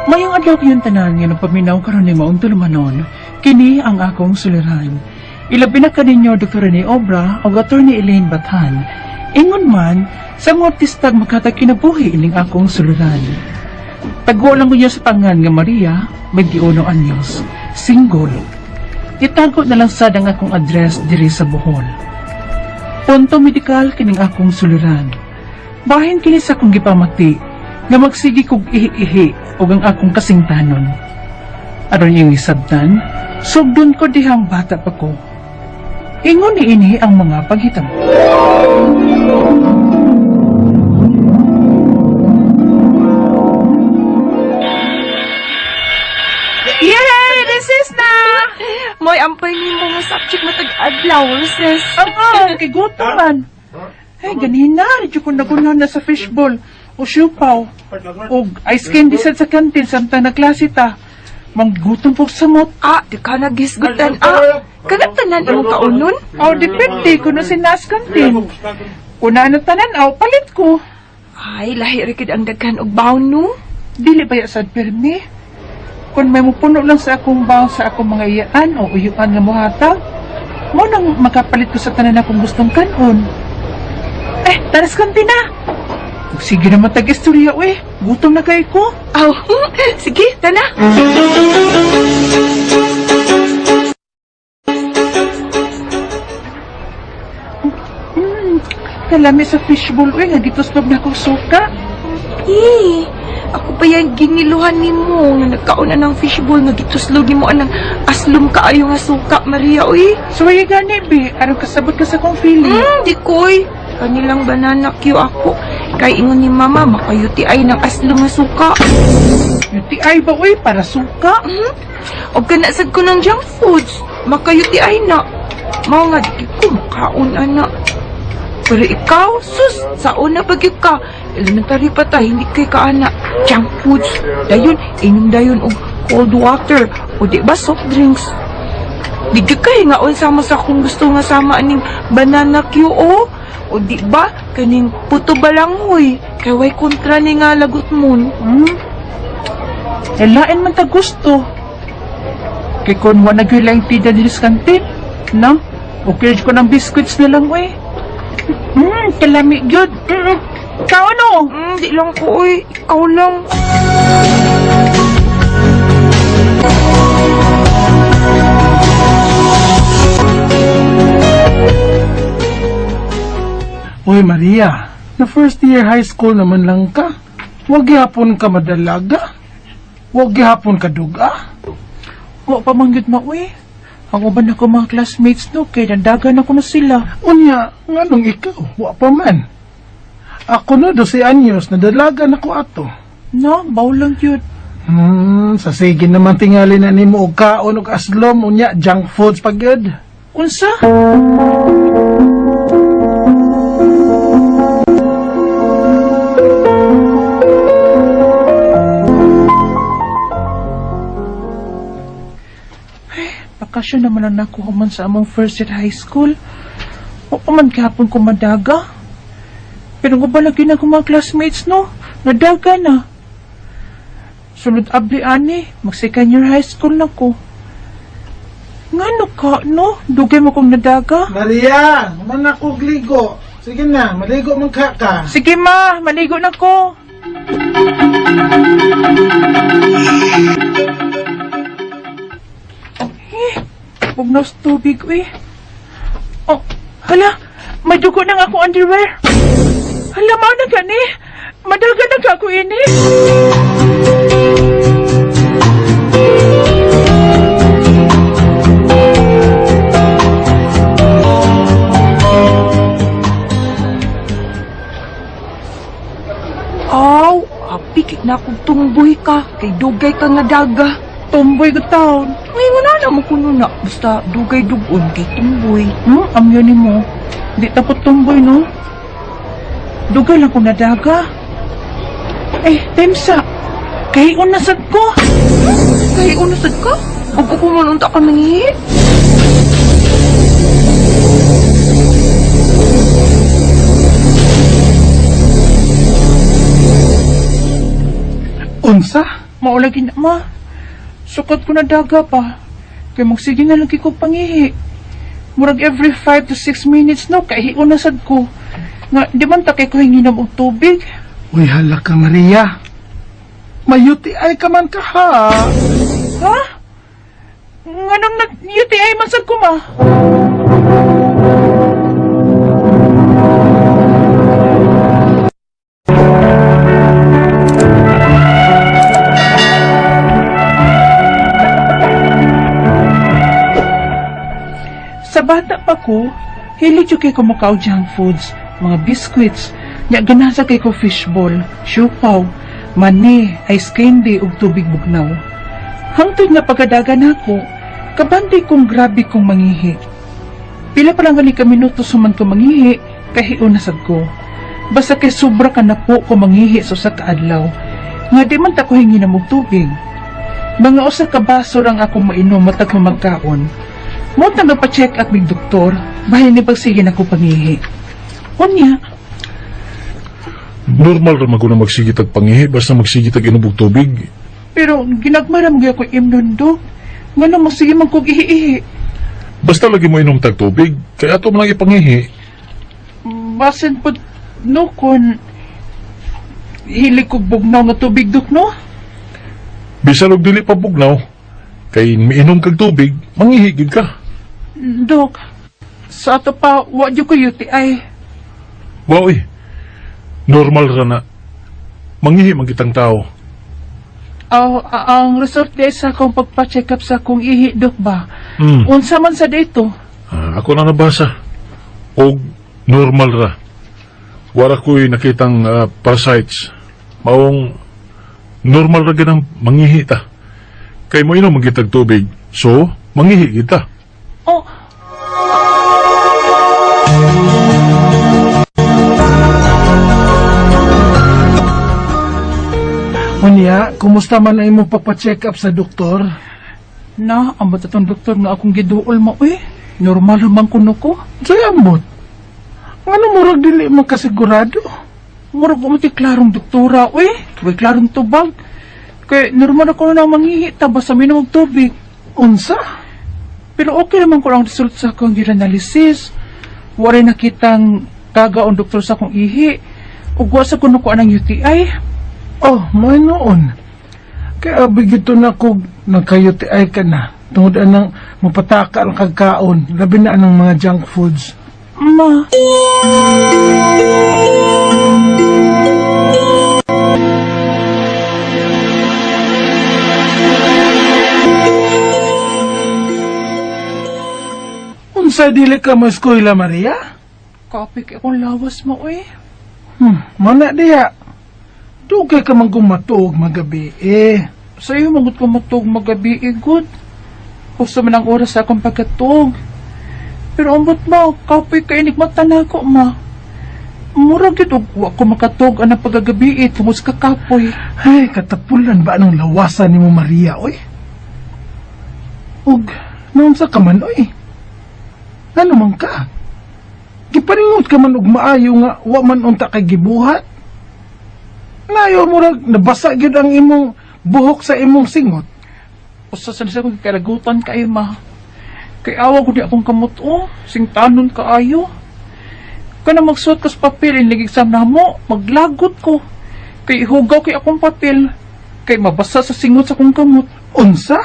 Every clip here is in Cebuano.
Mayong adlaw kayong tanan nga nagpaminaw karon ni maong tulumanon, kini ang akong suliran. Ilabi na kaninyo Dr. Rene Obra o Attorney Elaine Bathan. Ingon man, sa mga artistag makatag kinabuhi ining akong suliran. Tago lang ko niya sa pangan nga Maria, 21 anyos, single. Itago na lang sad ang akong address diri sa Bohol. Punto medikal kining akong suliran. Bahin kini sa akong gipamati nga magsige kog ihi-ihi og ang akong kasingtanon. Aron iyong isabtan, sugdon ko dihang bata pa ko. Ingon ni ini ang mga paghitabo. Yay! This is na! Moy, ampay nimo mo subject matag adlaw, sis. Ang kay gutom man. Hey, ganina, radyo ko nagunahan na sa fishball o siupaw o ice candy sad sa kantin samtang nagklase ta. Manggutom po sa samot. Ah, di ka nagisgutan. Ah, kanang tanan imong kaunon? O, depende kung na sinas kantin. Kung na tanan, aw, palit ko. Ay, lahi ra gid ang daghan og bawon no. Dili ba ya sad pirmi? Kung may mupuno lang sa akong baon sa akong mga iyaan o uyuan nga muhatag, mo nang makapalit ko sa tanan akong gustong kanon. Eh, taras kantin na! Sige naman tag-istorya, uy. Gutom na kay ko. Aw, sige, tana. Kalami sa fishbowl, uy. Nga gituslog na akong suka. Eh, ako pa yan gingiluhan nimo nga nagkaon na ng fishball nga gituslog nimo anang aslom kaayo nga suka, Maria, uy. So, ay gani, be. Aron kasabot ka sa akong feeling. Di koy. Kanilang banana Q ako. Kay ingon ni mama, makayuti ay ng aslom nga suka. UTI ba, uy? Para suka. Og kana sad ko ng junk foods. Makayuti ay na. Mao nga di ko makaon ana. Pero ikaw, sus, sa una pa gyud ka. Elementary pa ta, hindi kay kaana. Junk foods. Dayon, inom dayon og cold water o di ba soft drinks. Di gyud kay ngaon sama sa akong gusto nga sama aning banana Q o. O di ba kaning puto balanghoy kay way kontra ni nga lagot mon. Elain man ta gusto. Kay kun wa na gyud lang tida diri sa kantin, no? Okay ko ng biscuits na lang, uy. Kalami gyud. Kao no? Di lang ko oy, ikaw lang. Uy Maria, na first year high school naman lang ka. Wag gihapon ka madalaga. Wag gihapon ka duga. Wa pa man gyud ma, uy. Ang uban ako mga classmates no, kay nandagan ako na sila. Unya, nganong ikaw, wa pa man. Ako na 12 anyos, nadalaga na ko ato. No, baw lang gyud. Sa sige naman tingali na nimo og kaon og aslom unya junk foods pa gyud. Unsa? Ay, bakasyon naman ang nakuha man sa among first year high school. O pa man kahapon ko madaga. Pero kung ba lagi na akong mga classmates, no? Nadaga na. Sunod abli ani, mag second year high school na ko. Ngano ka, no? Dugay mo kong nadaga. Maria, man ako ligo. Sige na, maligo man ka ka. Sige ma, maligo na ko. Eh, huwag na sa tubig, eh. Oh, hala, may dugo na nga akong underwear. Hala, mao na gani. Madaga na ka ako ini. Aw, apikit na akong tumboy ka. Kay dugay ka nga daga. Tomboy ko taon. Ngayon na na mo kuno na. Basta dugay dugon kay tumboy. Amyo ni mo. Di tapot tomboy, no? Dugay lang kong nadaga. Eh, temsa. Kay unasad ko. Kay unusad ka? Ug upo man unta ka mangihi. Unsa? Maulagi na, ma. Sukot ko na daga pa. Kay magsige na lang ko pangihi. Murag every 5 to 6 minutes no, kaihion na sad ko. Nga, di man ta kay ko hinginom og tubig. Uy, hala ka, Maria. May UTI ka man ka, ha? Ha? Nganong nag-UTI man sad ko, ma? Sa bata pa ko, hilig jud kay ko mukha og junk foods, mga biscuits, nya ganasa kay ko fishball, siupaw, mani, ice candy ug tubig bugnaw. Hangtod nga pagkadagan nako, kabantay kong grabe kong mangihi. Pila pa lang gani ka minuto suman ko mangihi, kahiun na sad ko. Basta kay sobra ka na po ko mangihi sa usa ka adlaw. Nga di man ta ko hingi na og tubig. Mga usa ka baso rang akong mainom matag ko magkaon. Mo ta pa-check up mig doktor, bahin ni pagsige na ko pangihi. Unya, Normal ra man ko na magsigitag pangihi basta magsigitag inom og tubig. Pero ginagmay ra magyud ako imnon dok. Ngano magsige man kog ihi-ihi. Basta lagi mo inom tag tubig kay ato man lang ipangihi. Basin po no kon hilig kog bugnaw nga tubig dok no. Bisan og dili pa bugnaw kay miinom kag tubig, mangihi gid ka. Dok, sa ato pa wa jud ko UTI. Wa oy. Normal ra na. Mangihi man kitang tao. Aw, ang result di sa akong pagpa-check up sa akong ihi dok ba. Unsa man sa dito? Ah, ako na nabasa. Og normal ra. Wala ko'y nakitang parasites. Maong normal ra ganang mangihi ta. Kay mo inom man kitag tubig. So, mangihi kita. Oh, Unya, kumusta man ang imong pagpa-check up sa doktor? Na, ang batatong doktor nga akong giduol mo eh. Normal man kuno ko. Say ambot. Ngano murag dili man kasigurado? Murag wa man ti klarong doktora uy. Way klarong tubag. Kay normal ako na mangihi ta basta minom og tubig. Unsa? Pero okay naman ko ang result sa akong urinalysis. Wa rin nakitang kagaon doktor sa akong ihi. Ug wa sa kuno ko anang UTI. Oh, may noon. Kaya abig ito na kog nagka-UTI ka na. Tungod anang mapataka ang kagkaon, labi na anang mga junk foods. Ma, Unsa dili ka mo eskwela, Maria? kapi kay akong lawas mo uy. Mana diha. Dugay ka man kung matuog magabi eh. Sa iyo mangut ko matug magabi igod. Usa man ang oras sa akong pagkatuog. Pero ambot ma, kapoy kay inigmata na ako ma. Murag gyud og wa ko makatug anang pagkagabi eh, tungod sa kakapoy. Ay, katapulan ba anong lawasan nimo Maria, oy? Ug, naunsa ka man, oy? Ano man ka? Giparingot ka man og maayo nga wa man unta kay gibuhat. Nayo murag nabasa gyud ang imong buhok sa imong singot. Usa sa sa akong kalagutan kay ma. Kay awa ko di akong kamot o, singtanon kaayo. Kana magsuot ko sa papel inig exam namo, maglagot ko. Kay hugaw kay akong papel. Kay mabasa sa singot sa akong kamot. Unsa?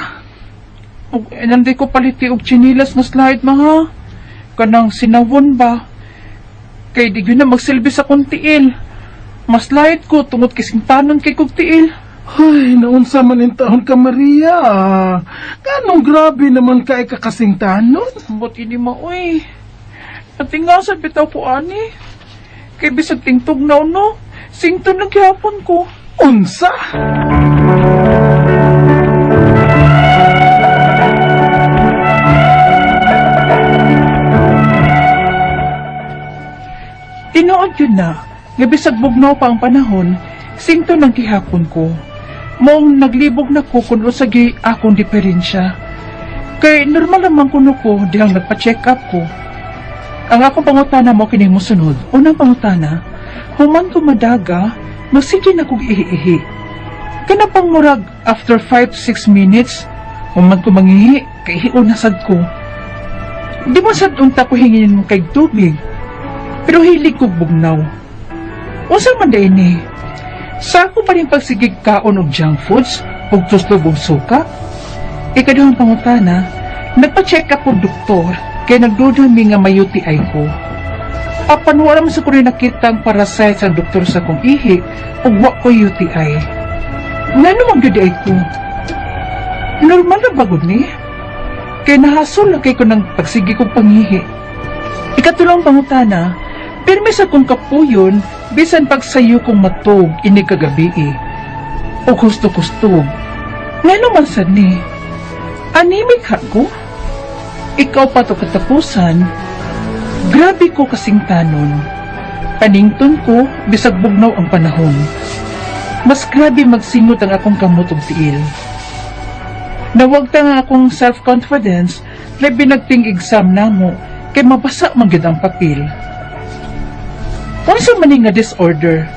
Ug nanday ko paliti og tsinilas nga slide ma ha. Kanang sinawon ba? Kay di gyud na magsilbi sa akong tiil. Mas light ko tungod kay singtanon kay kog tiil. Ay, naunsa man in taon ka Maria. Ganong grabe naman ka ikakasingtanon. Ambot ini ma oy. Natingasan bitaw ko ani. Kay bisag tingtugnaw no. Sington lang gihapon ko. Unsa? Tinuod yun na, nga bisag bugnaw pa ang panahon, sington ang gihapon ko. Moong naglibog na ko kung usa gyud akong diferensya. Kay normal naman kuno ko dihang nagpa-check up ko. Ang akong pangutana mo kini mosunod. Unang pangutana, human ko madaga, magsige na kog ihi-ihi. Kana pang murag after 5 to 6 minutes, human ko mangihi, kay hion na sad ko. Di mo sad unta ko hingin kay tubig. Pero hilig ko bugnaw. Unsa man diay ni? Sa ako pa rin pagsigig kaon og junk foods ug tuslob og suka? Ikaduhang pangutana, nagpa-check up og doktor kay nagduda mi nga may UTI ko. Apan wala man sa ko rin nakita ang parasite sa doktor sa akong ihi ug wa ko UTI. Ngano man gyud ay ko? Normal na ba gud ni? Kay nahasol na kay ko ng pagsigi kong pangihi. Ikatulong pangutana, pirmi sa kong kapuyon, bisan pagsayo kong matug inig kagabi. O gusto-gusto. Ngano man sad ni? Anemic ha ko? Ikaw pa to katapusan, grabe ko kasing tanon. Panington ko, bisag bugnaw ang panahon. Mas grabe magsingot ang akong kamot ug tiil. Nawagta nga akong self-confidence, labi nagting exam namo, kay mabasa man gyud ang papel. Unsa man ni nga disorder?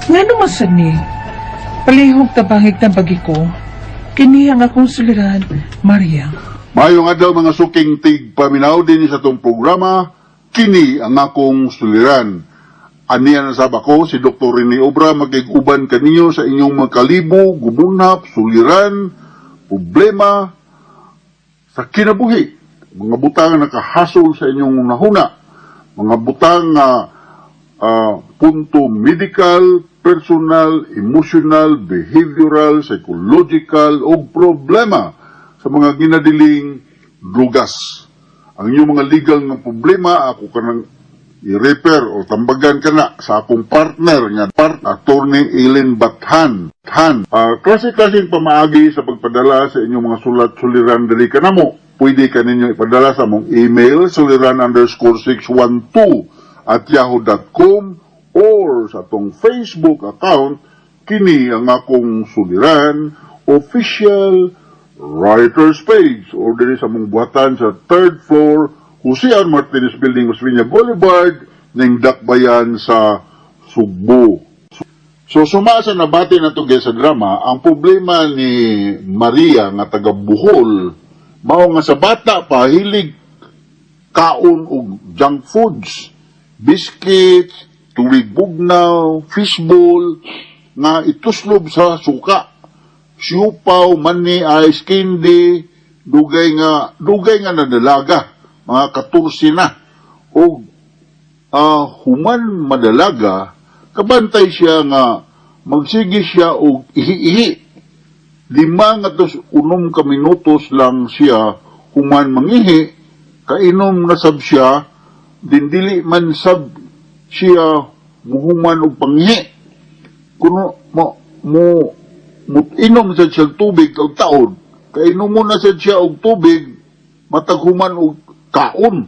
Ngano man sad ni? Palihog tabangig tambagi ko. Kini ang akong suliran, Maria. Maayong adlaw, mga suking tig paminaw din sa atong programa, "Kini ang Akong Suliran." Aniya na sab ako, si Dr. Rene Obra, magig-uban kaninyo sa inyong mga kalibo, gumunap, suliran, problema sa kinabuhi. Mga butang nga nakahasol sa inyong hunahuna. Mga butang nga punto medical, personal, emotional, behavioral, psychological o problema sa mga ginadiling drugas. Ang inyong mga legal nga problema, ako kanang i-refer o tambagan ka na sa akong partner nga part Attorney Ellen Bathan. Han. Klase-klaseng pamaagi sa pagpadala sa inyong mga sulat suliran dali kanamo. Pwede ka ninyo ipadala sa among email suliran_612@yahoo.com or sa atong Facebook account, "Kini ang Akong Suliran Official Writers Page, or diri sa among buhatan sa third floor, Jose R. Martinez Building, Osmeña Boulevard, ning Dakbayan sa Sugbo. So suma sa nabati na to sa drama, ang problema ni Maria nga taga Bohol, mao nga sa bata pa hilig kaon og junk foods, biscuits, tubig bugnaw, fishball, nga ituslob sa suka. Siupaw, mani, ice candy, dugay nga nadalaga, mga 14 na. O human madalaga, kabantay siya nga magsige siya og ihi-ihi. 5 nga 6 ka minutos lang siya human mangihi, kainom na sab siya, dindili man sab siya muhuman og pangihi. Kuno mo mo mo inom sad siya og tubig og taod, kainom mo na sad siya og tubig matag human og kaon.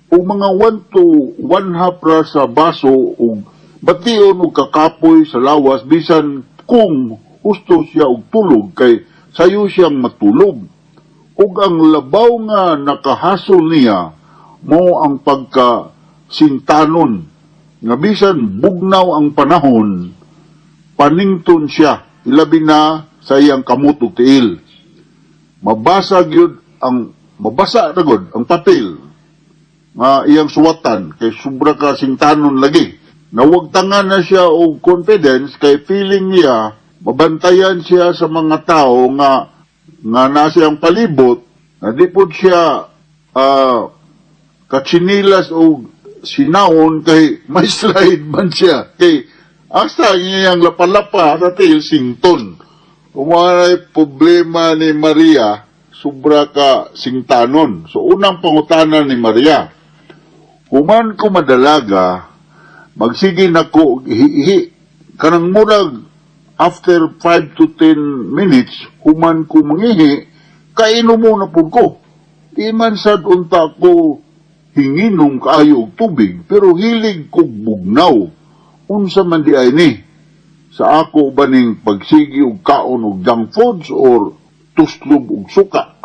Og mga 1 to 1 half ra sa baso og bation og kakapoy sa lawas bisan kung husto siya og tulog kay sayo siyang matulog. Ug ang labaw nga nakahasol niya mao ang pagka sintanon nga bisan bugnaw ang panahon, panington siya, ilabi na sa iyang kamot ug tiil. Mabasa gyud ang mabasa na gud ang papel nga iyang suwatan kay sobra ka sintanon lagi. Nawagtangan na siya og confidence kay feeling niya mabantayan siya sa mga tao nga nga nasa iyang palibot na di pod siya katsinilas o sinaon kay may slide man siya kay asa iyang lapalapa sa tiil sington. Kung problema ni Maria, sobra ka singtanon. So unang pangutana ni Maria, "Human ko madalaga, magsige na ko og ihi-ihi. Kanang murag after 5 to 10 minutes, human ko mangihi, kainom mo na pud ko. Di man sad unta ko hinginom kaayo og tubig, pero hilig kog bugnaw. Unsa man di ay ni? Sa ako ba ning pagsigi og kaon og junk foods or tuslob og suka?"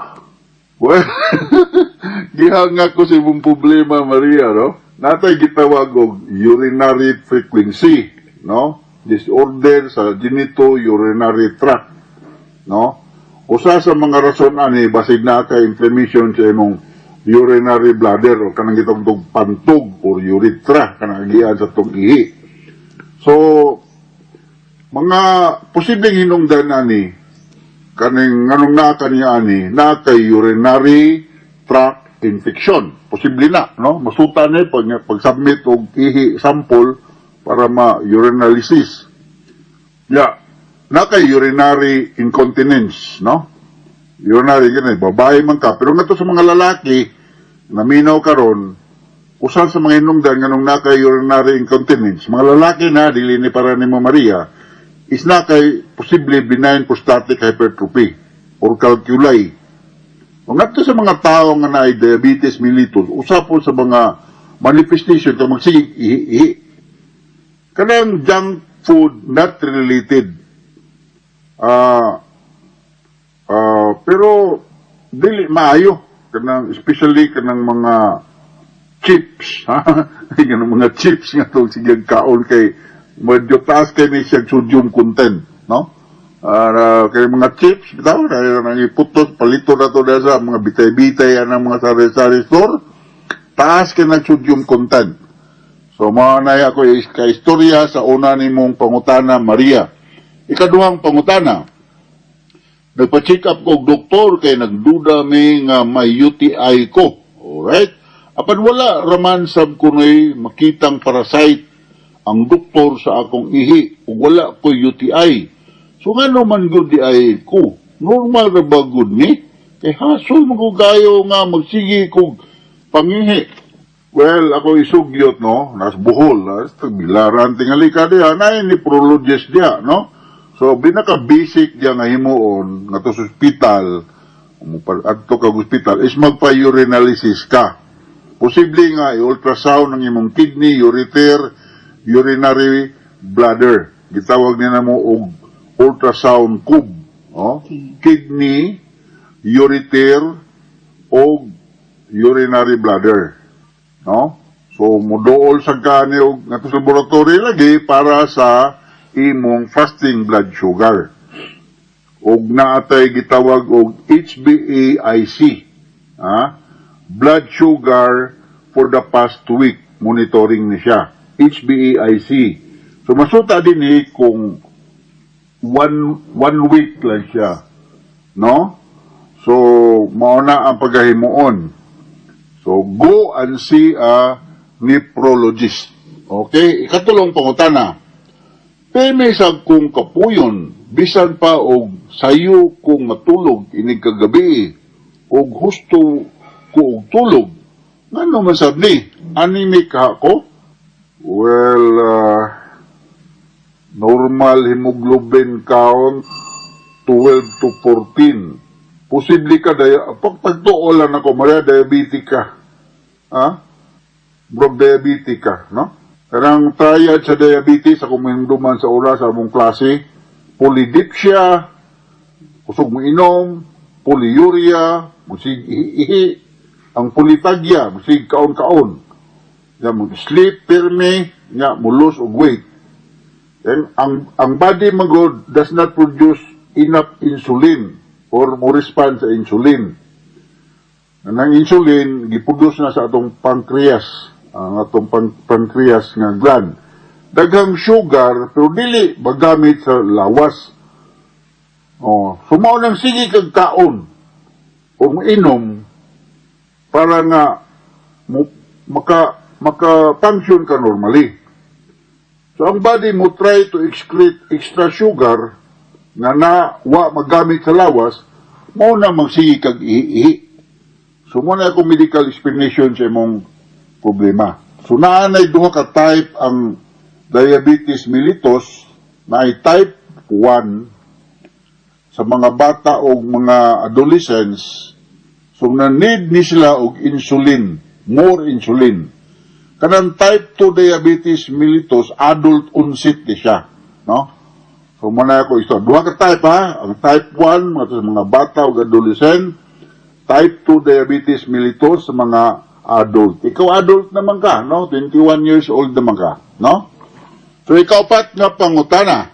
Well, gihanga ko sa imong problema, Maria, no? Natay gitawag og urinary frequency, no? Disorder sa genitourinary tract, no? Usa sa mga rason ani, basig na kay inflammation sa imong urinary bladder o kanang gitawag tong pantog or urethra, kanang agian sa tong ihi. So mga posibleng hinungdan ani, kaning nganong naa kaniya ani, naa kay urinary tract infection. Posible na, no? Masuta ni pag submit og ihi sample para ma urinalysis. Ya, naa kay urinary incontinence, no? Urinary ganun, babae man ka. Pero ngadto sa mga lalaki, naminaw karon, usa sa mga hinungdan nganong naa kay urinary incontinence, mga lalaki na, dili ni para nimo, Maria, is naa kay posible benign prostatic hypertrophy or calculi. O ngadto sa mga tao nga naay diabetes mellitus, usa po sa mga manifestation kang magsige ihi-ihi. Kanang junk food, not related. Ah ah, pero dili maayo kanang, especially kanang mga chips, ha, kanang mga chips nga tong sige kaon kay medyo taas kay ni siya sodium content, no? Kay mga chips bitaw na nang iputos palito na to sa mga bitay-bitay anang mga sari-sari store, taas kay nag sodium content. So mao na ako is ka istorya sa una nimong pangutana, Maria. Ikaduhang pangutana: Nagpa-check up ko og doktor kay nagduda mi nga may UTI ko. Alright? Apan wala raman sab kunoy makitang parasite ang doktor sa akong ihi ug wala ko UTI. So ngano man gud diay ko? Normal ra ba gud ni? Kay hasol man ko kayo nga magsige kog pangihi. Well, ako isugyot, no? Nas Bohol, nas bilaran tingali ka diha, na nephrologist diha, no? So, binaka-basic diya nga himuon, nga to sa ospital, adto ka ospital, is magpa-urinalysis ka. Posible nga i-ultrasound ang imong kidney, ureter, urinary bladder. Gitawag niya na mo og ultrasound cube. Oh? Kidney, ureter, og urinary bladder. No? So, muduol sa kani og ngadto sa laboratory lagi para sa imong fasting blood sugar. Og naatay gitawag og HbA1c. Ha? Blood sugar for the past week, monitoring ni siya. HbA1c. So masuta din eh kung one week lang siya. No? So mao na ang pagahimuon. So go and see a nephrologist. Okay? Ikatulong pangutana. Permi sa kong kapuyon, bisan pa og sayo kong matulog inig kagabi, og husto ko og tulog. Ngano man sab ni? Anemic ka ko? Well, normal hemoglobin count 12 to 14. Posible ka daya, pag pagtuo lang ako, Maria, diabetic ka. Ha? Bro, diabetic ka, no? Kanang triad sa diabetes, ako mahinumduman sa oras sa among klase, polydipsia, kusog mo inom, polyuria, musig ihi, ang polyphagia, musig kaon-kaon. Ya, mo sleep pirmi, nya mo lose og weight. And ang body magod does not produce enough insulin or mo respond sa insulin. Ang insulin giproduce na sa atong pancreas, ang atong pancreas nga gland. Daghang sugar pero dili magamit sa lawas. Oh, so mao nang sige kag kaon o inom para nga mo, maka function ka normally. So ang body mo try to excrete extra sugar nga na wa magamit sa lawas, mao na magsige kag ihi. So mao na akong medical explanation sa imong problema. So naa nay duha ka type ang diabetes mellitus, na ay type 1 sa mga bata o mga adolescents. So na need ni sila og insulin, more insulin. Kanang type 2 diabetes mellitus, adult onset ni siya, no? So mao na ako ito. Duha ka type, ha. Ang type 1 mga sa mga bata o adolescent, type 2 diabetes mellitus sa mga adult. Ikaw, adult naman ka, no? 21 years old naman ka, no? So ikaapat nga pangutana,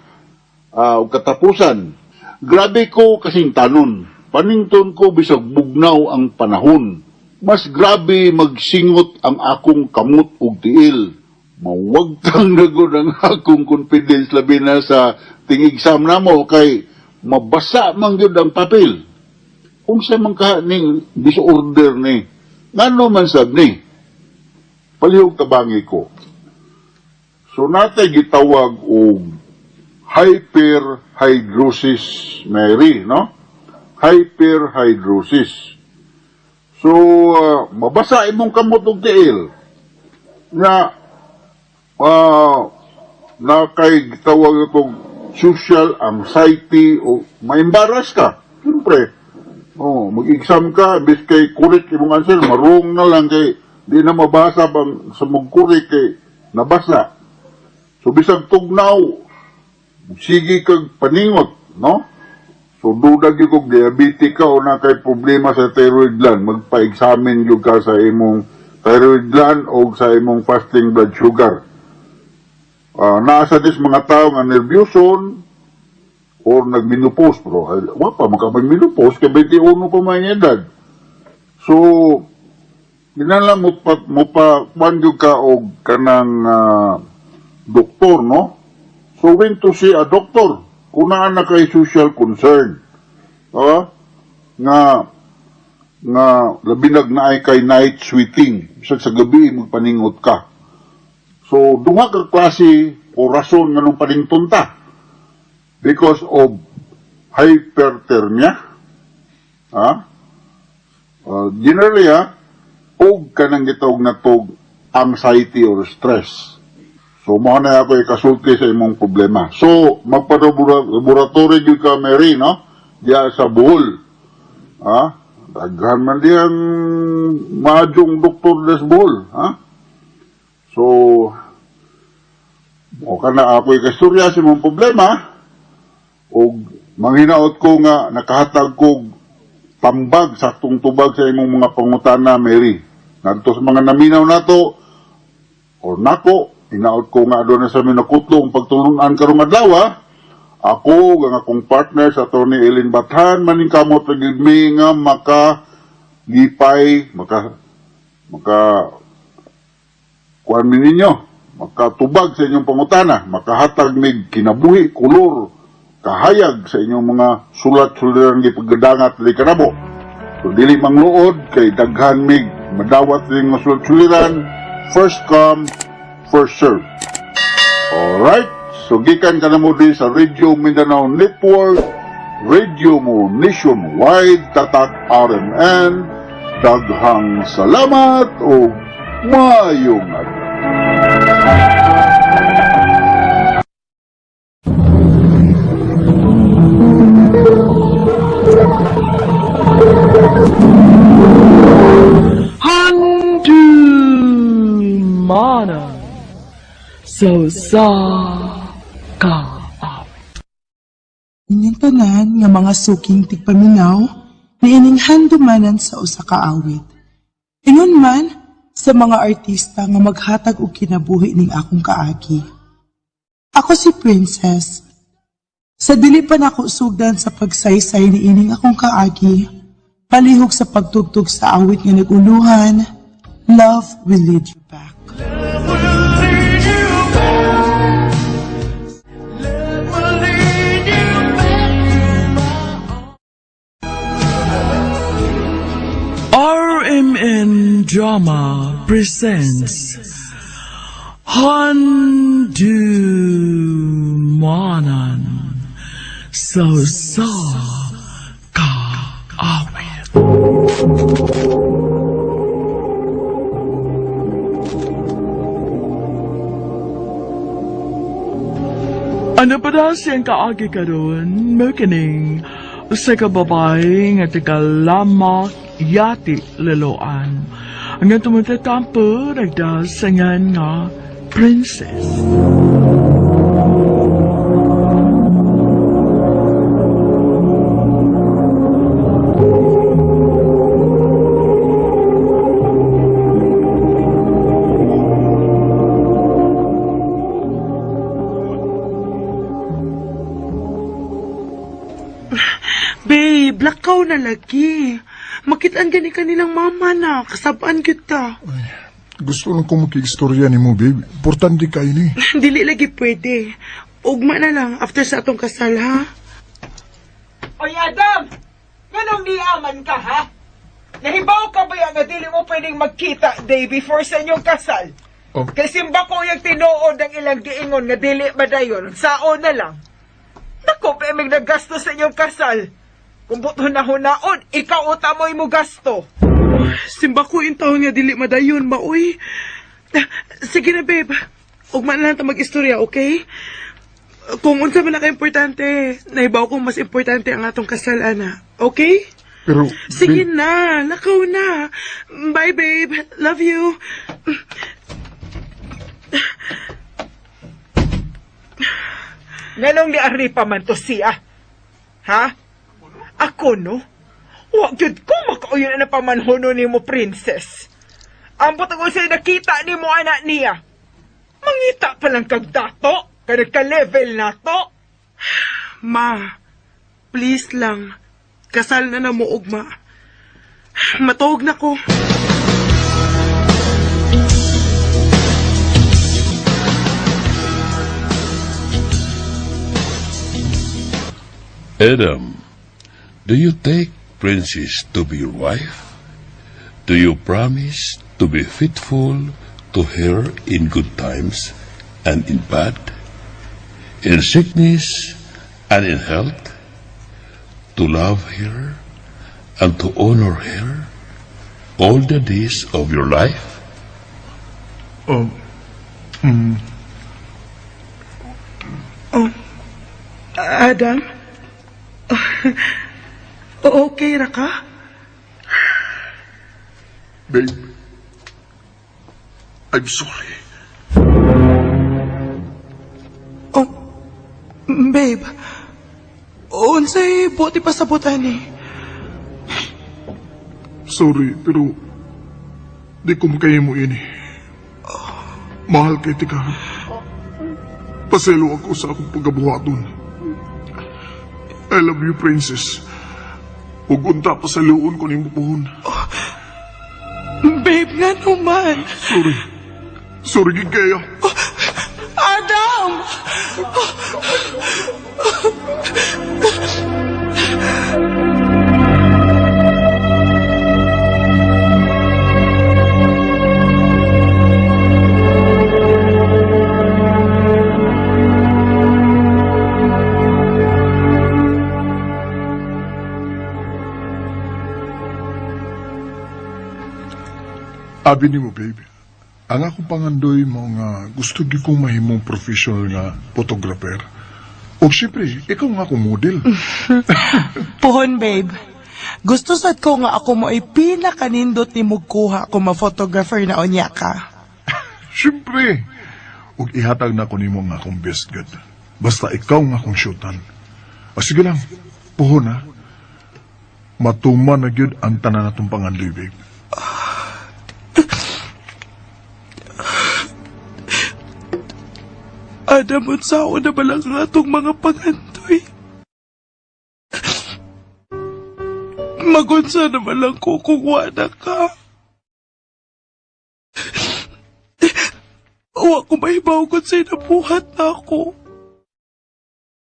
ug katapusan, grabe ko kasing tanon. Panington ko bisag bugnaw ang panahon. Mas grabe magsingot ang akong kamot ug tiil. Mawagtang na gud ang akong confidence labi na sa ting-exam namo kay mabasa man gyud ang papel. Unsa man ka ning disorder ni? Ngano man sab ni? Palihog tabangi ko. So natay gitawag og hyperhidrosis, Mary, no? Hyperhidrosis. So, mabasa imong kamot og tiil na na kay gitawag itong social anxiety o ma-embarrass ka. Siyempre, oh, mag-exam ka, bis kay correct imong answer, marong na lang kay di na mabasa bang sa mag-correct kay nabasa. So bisag tugnaw, sige kag paningot, no? So duda gyud kog diabetic ka o na kay problema sa thyroid gland, magpa-examine gyud ka sa imong thyroid gland o sa imong fasting blood sugar. Naa sa dis mga tao nga nerbyuson or nagmenopause, pero ay, wa pa maka mag-menopause kay 21 pa man ang edad. So kinahanglan mo pa kuan gyud ka og kanang doktor, no? So when to see a doctor kung naa na kay social concern. Ah, nga nga labi nag naay kay night sweating. Bisag sa gabi magpaningot ka. So duha ka klase o rason nganong panington ta. Because of hyperthermia. Ah? Generally, og kanang gitawag na tog anxiety or stress. So, mao na ako ikasulti sa imong problema. So, magpa-laboratory gyud ka, Mary, no? Diya sa Bohol. Ha? Daghan man diyang madyong doktor des Bohol. Ha? So, o ka na ako ikasturya sa imong problema, o manghinaot ko nga nakahatag kog tambag, saktong tubag sa imong mga pangutana, Mary. Ngadto sa mga naminaw nato, or nako, hinaot ko nga doon na sa minakutlong pagtulunan karong adlaw, ako ang akong partner sa Attorney Ellen Bathan, maningkamot na gyud mi nga maka lipay, maka maka kuan mi ninyo, makatubag sa inyong pangutana, makahatag mig kinabuhi, kolor, kahayag sa inyong mga sulat-suliran gipagadangat diri kanamo. So dili mangluod kay daghan mig madawat ning mga sulat-suliran, first come, first serve. Alright? So gikan ka na mo din sa Radio Mindanao Network, Radio mo Nationwide, Tatak RMN. Daghang salamat o maayong adlaw. Handumanan sa usa ka awit. Inyong tanan nga mga suking tigpaminaw niining handumanan sa usa ka awit. Ingon man sa mga artista nga maghatag og kinabuhi ning akong kaagi. Ako si Princess. Sa dili pa nako sugdan sa pagsaysay niining akong kaagi, palihog sa pagtugtog sa awit nga nag-uluhan, "Love Will Lead You Back." RMN Drama presents Handumanan sa usa ka awit. Ano pa daw siyang kaagi karon? Makining usa ka babae nga taga Lamak Yati Liloan. Ang tumatatampo nagdasangan nga Princess. Babe, lakaw na lagi. Makitaan gani kanilang mama na. Kasabaan kita. Gusto lang ko makiistorya ni mo, babe. Importante kayo ni. Dili lagi pwede. Ugma na lang after sa atong kasal, ha? Oy, Adam! Nganong niaman ka, ha? Nahibaw ka ba nga dili mo pwedeng magkita day before sa inyong kasal? Oh. Kay simba ko yung tinuod ang ilang giingon nga dili ba dayon, sao na lang. Nako, pemig naggasto sa inyong kasal. Kung buto na hunaon, ikaw utamoy mo gasto. Simba ko yung taon nga dili madayon, maoy. Ah, sige na, babe. Ugma na lang ta mag-istorya, okay? Kung unsa man na ka-importante, nahibaw kong mas importante ang atong kasal, ana. Okay? Pero, Sige babe, na, lakaw na. Bye, babe. Love you. Nganong ni pa man to siya? Ha? Ako no? Wa gyud ko makauyon na pamanhono nimo princess. Ambot ang unsay nakita nimo anak niya. Mangita pa lang kag dato, kay nagka-level na to. Ma, please lang. Kasal na na mo, ugma. Matuog na ko. Adam, do you take Princess to be your wife? Do you promise to be faithful to her in good times and in bad, in sickness and in health, to love her and to honor her all the days of your life? Oh, Adam? Okay ra ka? Babe, I'm sorry. Oh, babe. Unsay buti pa sa eh. Sorry, pero di ko makahimo ini. Mahal kay tika. Paselo ako sa akong pagabuhaton. I love you, princess. Ug unta pasaluon ko nimo puhon. Babe, nga naman. Sorry. Sorry gid kayo. Adam! Abi nimo, babe. Ang akong pangandoy mo nga gusto gyud kong mahimong professional nga photographer. Og syempre, ikaw nga akong model. Puhon, babe. Gusto sad ko nga ako mo ay pinakanindot ni mugkuha kung ma-photographer na unya ka. Siyempre. Ug ihatag na ko nimo nga akong best good. Basta ikaw nga akong shootan. O sige lang, puhon ha. Matuma na gyud ang tanan natong pangandoy, babe. Adam, unsa ako na balang nga atong mga pangandoy? Magunsa na balang ko kung wala ka. Wa ko mahibaw kung sa'yo nabuhat na ako.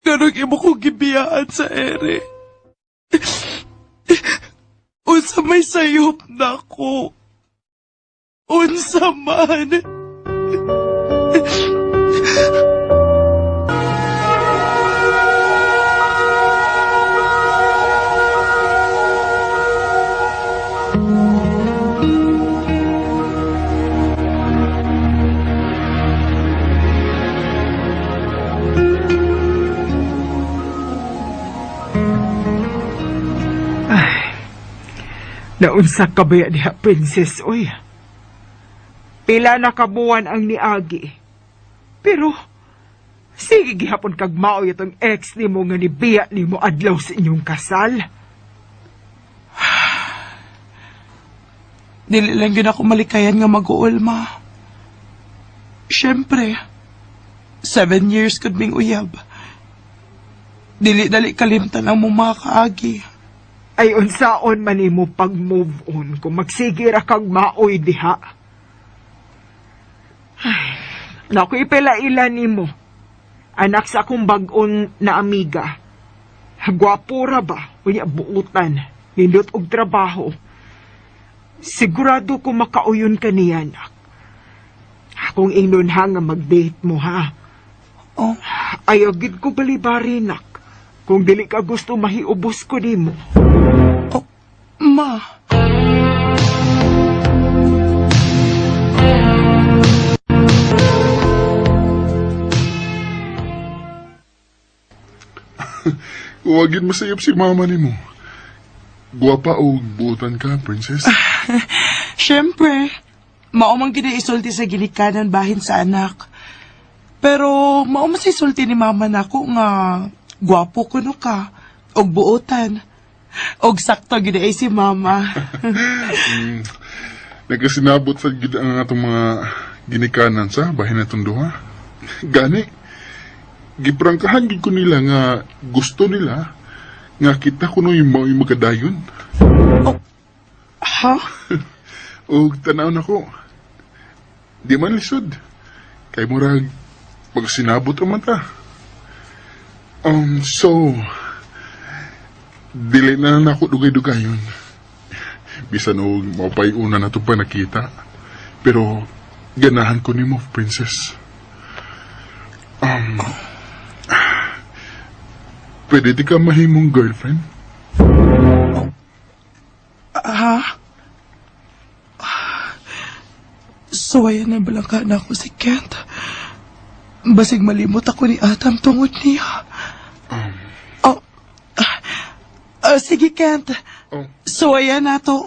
Ganong imo kong gibiyaan sa ere. Unsa may sayop na ako. Unsa man. Naunsa ka ba diha, princess, oy? Pila na kabuwan ang niagi. Pero, sige gihapon kag maoy itong ex nimo nga nibiya nimo adlaw sa inyong kasal. Dili lang yun ako malikayan nga mag-uol, ma. Siyempre, 7 years could ming uyab. Dili dali kalimtan ang mong mga kaagi. Ay unsaon man nimo pag-move on kung magsige ra kag maoy diha. Ay, naku, ipila-ila nimo. Anak sa akong bag-on na amiga. Gwapo ra ba? Unya buutan. Nindot og trabaho. Sigurado ko makauyon ka niya, anak. Akong ingnon ha nga mag-date mo ha. Oh. Ayaw gid ko balibari, nak. Kung dili ka gusto, mahiubos ko nimo. Oh, ma. Huwag yun masayop si mama nimo. Guwapa o buutan ka, princess. Siyempre, mao man gid ang isulti sa ginikanan bahin sa anak. Pero mao man sa isulti ni mama nako nga gwapo kuno ka og buotan. Og sakto gid ay si mama. Nagkasinabot sa gid ang atong mga ginikanan sa bahin natong duha. Gani, giprangkahan gid ko nila nga gusto nila nga kita kuno yung mao'y magadayon. Ha? Og tanaw nako. Di man lisod. Kay murag magsinabot ra man ta. So dili na lang nako dugay-dugayon. Bisan og maupay una na to pa nakita. Pero ganahan ko nimo, princess. Pwede di ka mahimong girlfriend? Ha? Suwayan na balangka na ako si Kent. Basig malimot ako ni Adam tungod niya. Oh, sige Kent. Oh. Suwayan na to.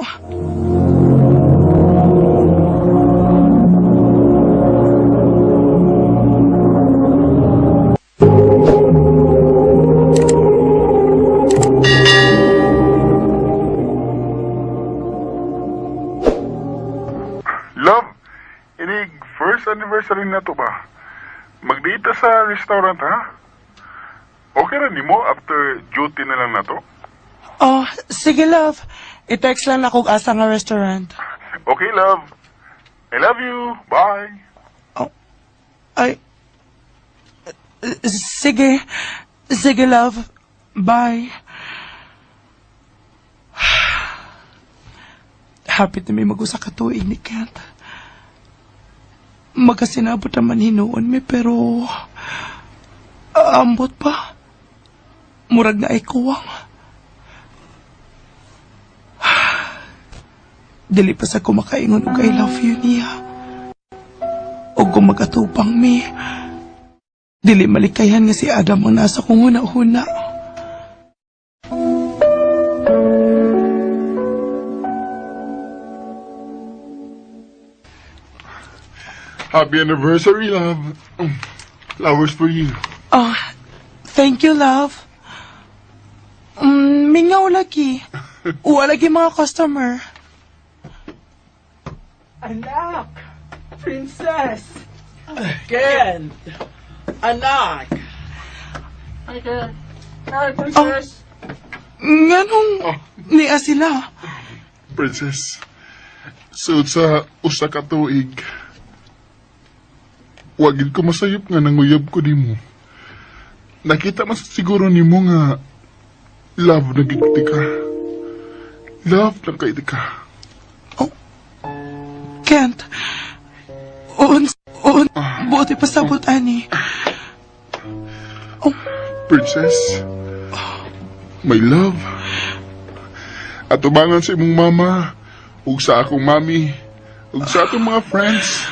Love, inig first anniversary na to ba? Magdita sa restaurant ha? Okay ra nimo after duty na lang na to? Oh, sige love. I-text lang ako asa nga restaurant. Okay love. I love you. Bye. Ay, sige. Sige love. Bye. Happy na may mag-usa ka tuig ni Kent. Magkasinabot naman hinuon mi pero ambot pa. Murag na ay kuwang. Dili pa sa kumakaingon og I love you niya. O gumagatupang mi. Dili malikayan nga si Adam ang nasa kong huna-huna. Happy anniversary, love. Flowers for you. Oh, thank you, love. Mingaw lagi. Wala lagi mga customer. Anak! Princess! Kent! Anak! Hi, Ken. Hi, Princess! Nganong niya sila? Princess. Sud sa usa ka tuig. Wagid ko masayop nga nanguyab ko nimo. Nakita man siguro nimo nga love na gid ka. Love na kay ka. Kent. Un, un, buti pasabot, ani. Princess, my love. At ubangan sa imong mama, ug sa akong mami, ug sa atong mga friends.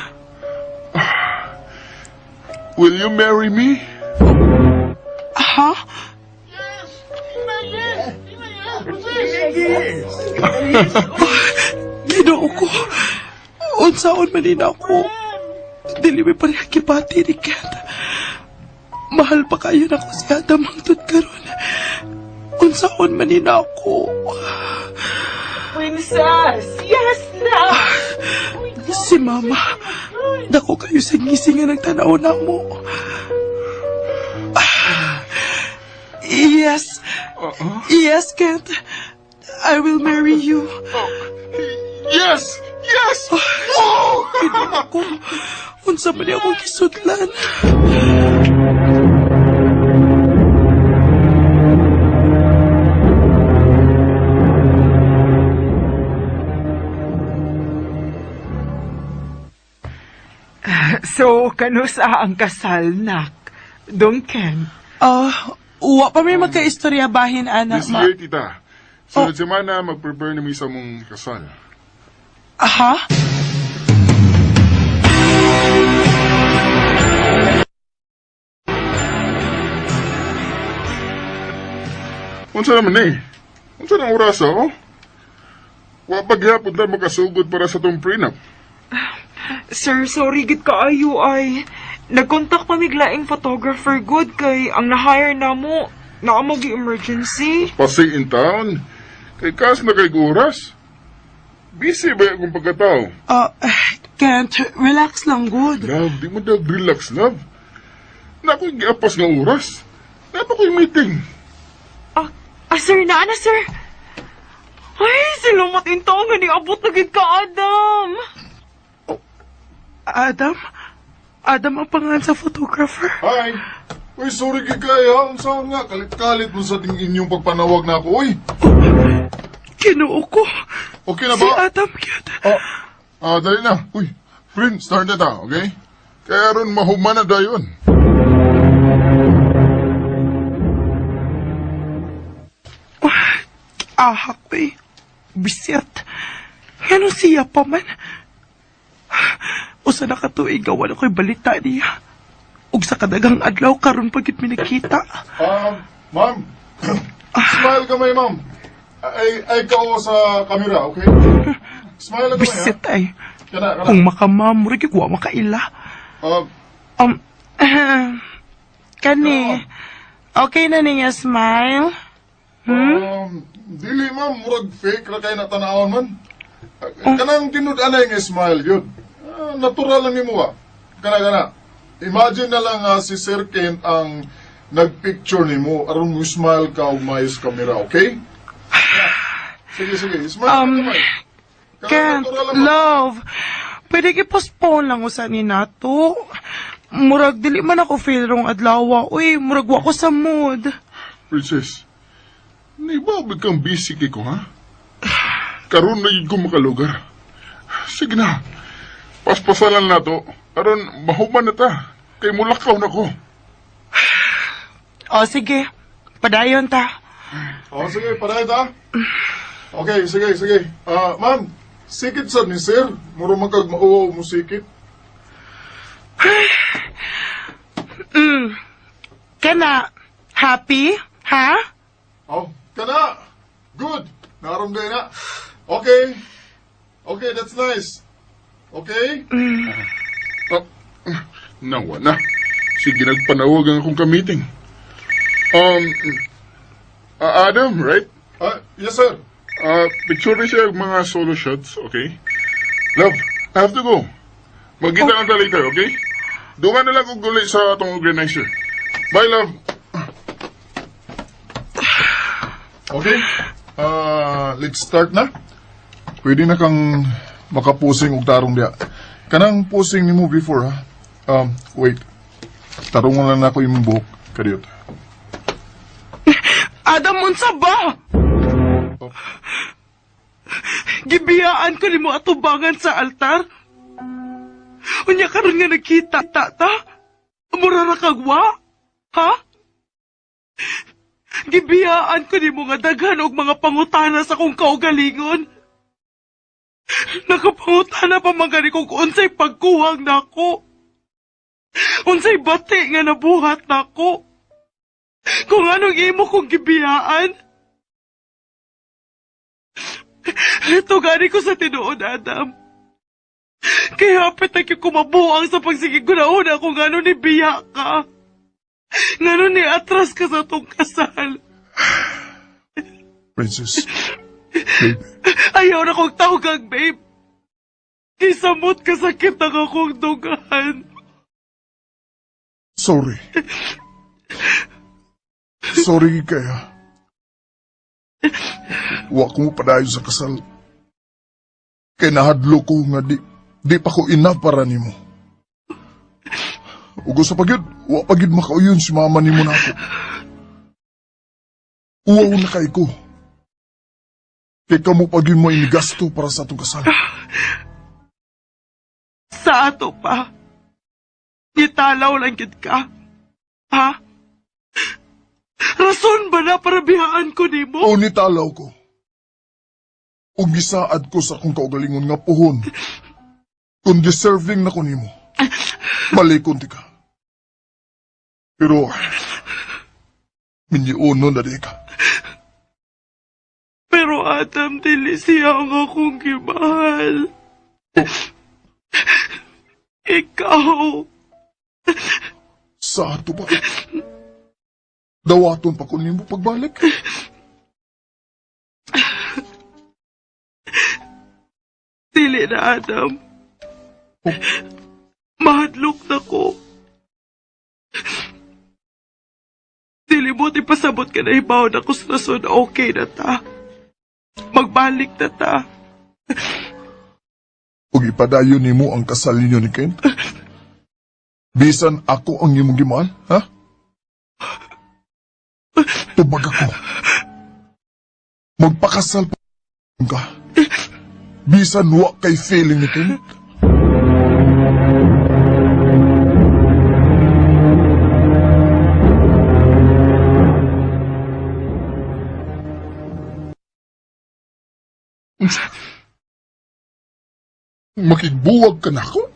Will you marry me? Ha? Ginoo ko. Unsaon man din ako. Dili mi pareha kipati ni Kent. Mahal pa kayo na ko si Adam hangtod karon. Unsaon man din ako. Princess! Yes na! Si Mama. Dako kayo sa ngising nga nagtanaw na mo. Yes. Yes, Kent. I will marry you. Yes! Yes! Oh! Ako, unsa man ni akong gisudlan. So, kanusa ang kasal, nak? Duncan. Ah, uwa pa may magkaistorya bahin, ana, This ma. year, tita. Sunod semana, mag-prepare na mi sa mong kasal. Aha? Unsa naman eh? Unsa nang oras, oh? Wa pa gyapon ta makasugod para sa tong prenup. Sir, sorry gid kaayo ay. Nagkontak pa mig laing photographer good kay ang na-hire namo naa mo gi emergency. Pasi in town. Kay kas na kay oras. Busy ba akong pagkatao? Ah, Kent, relax lang, good. Love, di mo dag relax, love. Na ako'y giapas nga oras. Napa ko'y meeting. Ah, sir, naa na sir. Ay, salamat intaw nga niabot na gid ka, Adam. Adam? Adam ang pangalan sa photographer? Hi! Uy, sorry kay kaya. Unsa nga, kalit-kalit mo sa ting inyong pagpanawag na ako. Uy, Kinuo ko. okay na Si ba? Adam gyud. Ah, dali na. Uy, friend, start na ta, okay? Kaya ron mahuman na dayon. Ahak ko eh. Bisit. Ngano siya pa man? Usa na katuig wala ko'y balita niya. Ug sa kadagang adlaw karon pa gid mi nagkita. Ma'am. Smile kamay, ma'am. Ay, ay kao sa camera, okay? Smile lang kamay, ha? Bisit ay. Kana, kana. Kung makamamuri gyud wa makaila. Ah, Kani. Okay na niya smile. Dili, ma'am. Murag fake ra kay natanawon man. Ah, kanang tinud-anay nga smile, yun. Ah, natural lang nimo ba? Kana, kana. Imagine na lang si Sir Kent ang nagpicture nimo aron mo smile ka og maayos kamera, okay? Sige, sige. Smile ka kamay. Kanang Kent, natural lang, ma'am. love. Pwede i-postpone lang usa ni nato. Murag dili man ako feel rong adlaw. Uy, murag wa ko sa mood. Princess, naibaw ba kang busy kay ko, ha? Karon na yun ko makalugar. Sige na, paspasalan na to. Aron, mahuman na ta. Kay mulakaw na ko. O sige, padayon ta. O, sige, paray ta. Okay, sige, sige. Ah, ma'am, sikit sa ni sir. Muro magkag mauwaw mo sikit. Kana, happy? Ha? Oh, kana. Good. Naramday na. Okay. Okay, that's nice. Okay? Oh, nawa na. Sige, nagpanawag ang akong ka-meeting. Adam, right? Yes, sir. Picture na siya ang mga solo shots, okay? Love, I have to go. Magkita na ta later, okay? Doon ka na lang kung guli sa atong organizer. Bye, love. Okay. Let's start na. Pwede na kang makapusing og tarong diya. Kanang pusing nimo before ha. Wait. Tarungon lang nako imong buhok kadiyot. Adam, unsa ba? Gibiyaan ko nimo atubangan sa altar? Unya karon nga nagkita ta ta? Mura ra kag wa? Ha? Gibiyaan ko nimo nga daghan og mga pangutana sa akong kaugalingon. Nakapangutana pa man gani kung unsay pagkuwang nako. Unsay bati nga nabuhat nako. Kung anong imo kong gibiyaan. Ito gani ko sa tinuod, Adam. Kaya hapit na kumabuang sa pagsigig ko na una kung ano ni biya ka. Ngano ni atras ka sa tong kasal. Princess. Babe. Ayaw na kong tawagang, babe. Kisamot ka sakit ang akong dugahan. Sorry. Sorry kaya. Wa ko padayon sa kasal. Kay nahadlo ko nga di pa ko enough para nimo. Ug sa pagyud, wa pa gyud makauyon si mama nimo nako. Uwaw na kay ko. Kay kamo pa gyud mo inigasto para sa atong kasal. Sa ato pa. Nitalaw lang gid ka. Ha? Rason ba na para bihaan ko nimo? O nitalaw ko. Ug gisaad ko sa akong kaugalingon nga puhon. Kung deserving na ko nimo, malikon ti ka. Pero, minyiuno na di ka. Pero Adam, dili siya ang akong gimahal. Ikaw. Sa ato ba? Dawaton pa ko nimo pagbalik. Dili na, Adam. Mahadlok na ko. Dili mo ipasabot ka na hibaw na ko sa rason okay na ta. Magbalik na ta. Ug ipadayon nimo ang kasal ninyo ni Kent. Bisan ako ang imong gimahal, ha? Tubag ako. Magpakasal pa ka. Bisan wa kay feeling ni Kent. Makigbuwag ka na ako?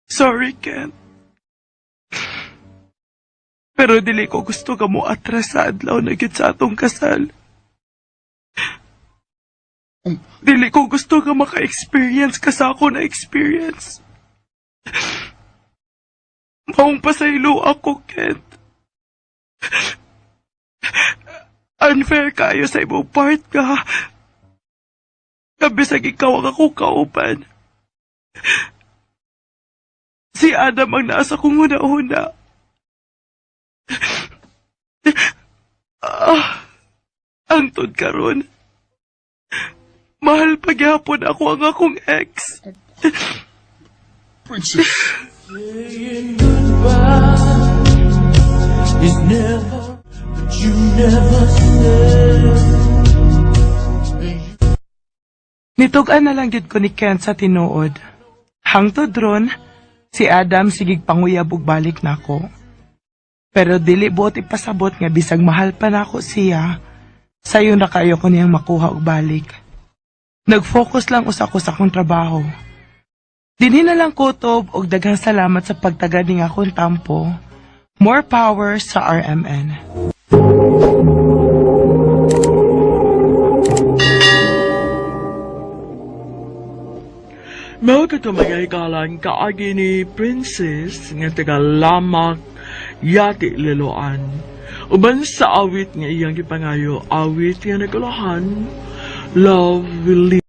Sorry, Ken. Pero dili ko gusto ka mo atras sa adlaw na gid sa atong kasal. Dili ko gusto ka maka-experience ka sa ako na experience. Maong pasaylo ako, Kent. Unfair kayo sa imong part ka. Kabisag ikaw ang ako kauban. Si Adam ang nasa kong una-una. Ah, ang tod karon. Mahal pagyapon ako ang akong ex. Princess. Nitug-an na lang gyud ko ni Kent sa tinuod. Hangtod ron, si Adam sigig panguyab ug balik nako. Pero dili buot ipasabot nga bisag mahal pa nako siya, sayo na kayo ko niyang makuha og balik. Nag-focus lang usa ko sa akong trabaho. Dinhi na lang kutob og daghang salamat sa pagtagad ning akong tampo. More power sa RMN. Mao kato mga hikalan kaagi ni Princess nga taga Lamak Yati Liloan. Uban sa awit nga iyang gipangayo, awit nga nagulahan, Love Will Live.